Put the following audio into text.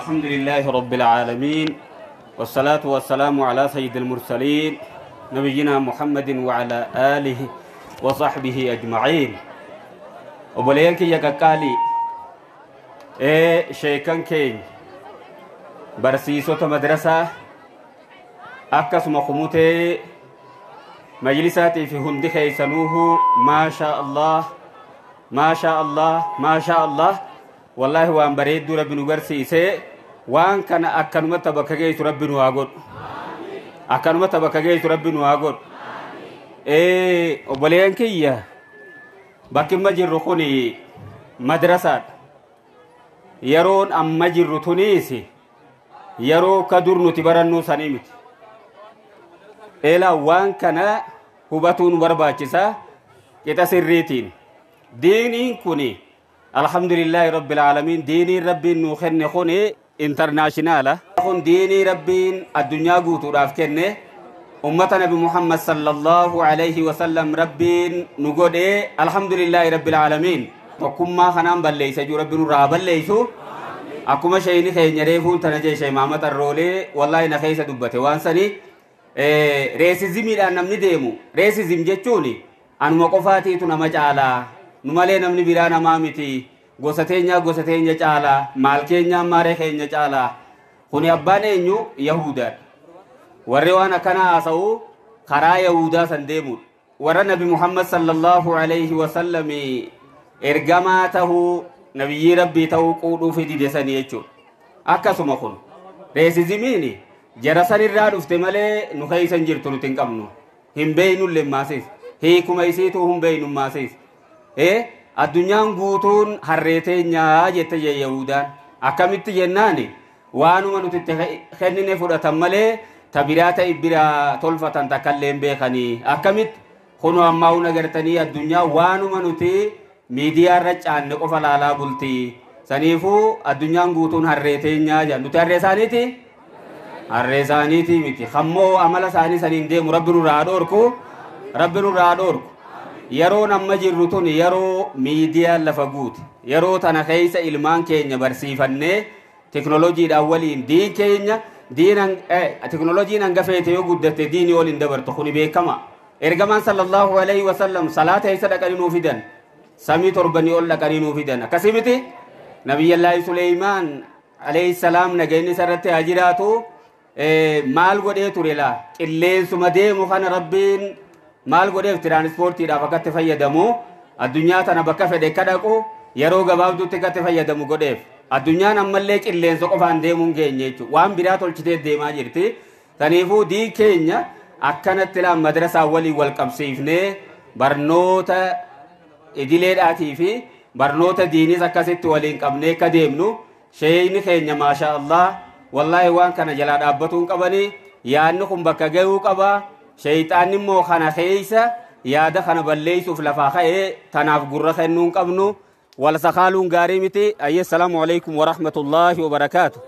الحمد لله رب العالمين، والصلاة والسلام على سيد المرسلين نبينا محمد وعلى آله وصحبه أجمعين. Obboleeyyan kiyya qaqqaalii, sheekan keenya, barsiisota madrasaa, akkasuma kumutee majlisaatii fi hundi keeysanuuhu, maashaa Allah, maashaa Allah, maashaa Allah. Wallaahi waan bareedduu Rabbi nu garsiisee. Waan kana akkanumatti bakka geessu Rabbi nu haa godhu, akkanumatti bakka geessu Rabbi nu haa godhu. Obboleeyyan kiyya, bakki amma jirru kun madrasaadha. Yeroon amma jirru tuniis yeroo ka dur nuti barannuu sanii miti. Eelaa waan kana hubatuu nu barbaachisa qixa sirriitiin. Diiniin kun, alhamdulillaahi rabbil aalamiin, diiniin Rabbiin nuu kenne kun international. Kun diinii Rabbiin addunyaa guutuudhaaf kenne, ummata Nabi Muhammad sallallahu alayhi wasallam Rabbiin nu godhe. Alhamdulillaahi rabbil aalamiin. Tokkummaa kanaan balleeysa jiru Rabbi nurraa balleeysu. Akkuma sheeyni keenya reefuun tana jee, Sheey Maamad Arroolee, wallaahi na keessa dubbate waan sanii. Racismiidhaan namni deemu, racism jechuun anuma qofaatiitu nama caalaa, nu malee namni biraa namaa miti, gosa teenyaa gosa teenya caalaa, maal keenyaa maaree keenya caalaa. Kuni abbaan eenyu? Yahudaadha. Warri waan akkana haasa'u karaa Yahudaa san deemudha. Warra Nabi Muhammad sallallahu alayhi wasallam ergamaa tahuu, nabiyyii Rabbii ta'uu quudhuu fi dide sanii jechuudha. Akkasuma kun racismiin jara sanirraa dhufte malee nu keessa hin jirtu, nuti hin qabnu, hin beeynullee maasis, hiikuma isiituu hin beeynu maasis. Addunyaan guutuun harree teenyaa jette jee Yahudaan. Akkamitti jennaani, waanuma nuti itti kennine fudhatan malee ta biraa ta'e biraa tolfatan takkallee hin beekanii. Akkamitti kunoo ammaa huna gartanii, addunyaa waanuma nuti miidiyaa irra caanne qofa laalaa bulti. Saniifuu addunyaan guutuun harree teenyaa jedhan. Nuti harree isaaniiti, harree isaaniiti miti. Kammoo amala isaanii saniin deemu Rabbi nurraa dhoorku, Rabbi nurraa dhoorku. Yeroon amma jirru tun yeroo miidiyaan lafa guute. Yeroo tana keessa ilmaan keenya barsiifannee teknooloojiidhaan waliin diin keenya diinan, teknooloojiin hanga feete yoo guddatte diinii ol hin dabartu, kuni beekama. Ergamaan sallallahu alaihi wasallam salaata eessa dhaqanii nuu fidan? Samii torbanii ol dhaqanii nuu fidan, akkasii miti? Nabiyyallaahi Suleymaan alayhi salaam, nageenyi isarratti haa jiraatu, maal godhee ture laa? Qilleensuma deemu kana Rabbiin maal godheef? Tiraanispoortiidhaaf akkatti fayyadamu, addunyaa tana bakka fedhe akka dhaqu yeroo gabaabduutti akkatti fayyadamu godheef. Addunyaan ammallee qilleensa qofaan deemuun geenye jechuudha, waan biraa tolchitee deemaa jirti. Saniifuu diin keenya akkanatti laan madrasaa waliin wal qabsiifnee, barnoota idileedhaatii fi barnoota diinis akkasitti waliin qabnee akka deemnu. Sheeyni keenya, maasha Allah, wallaahi waan kana jalaa dhaabbatuu hin qabanii. Yaadni kun bakka gahuu qaba. Sheeyxaanni immoo kana keeysa yaada kana balleeysuuf lafaa ka'ee, tanaaf gurra kennuu hin qabnu, wal sakaaluun gaarii miti. Ayye, assalaamu alaikum warahmatullaahi wabarakaatu.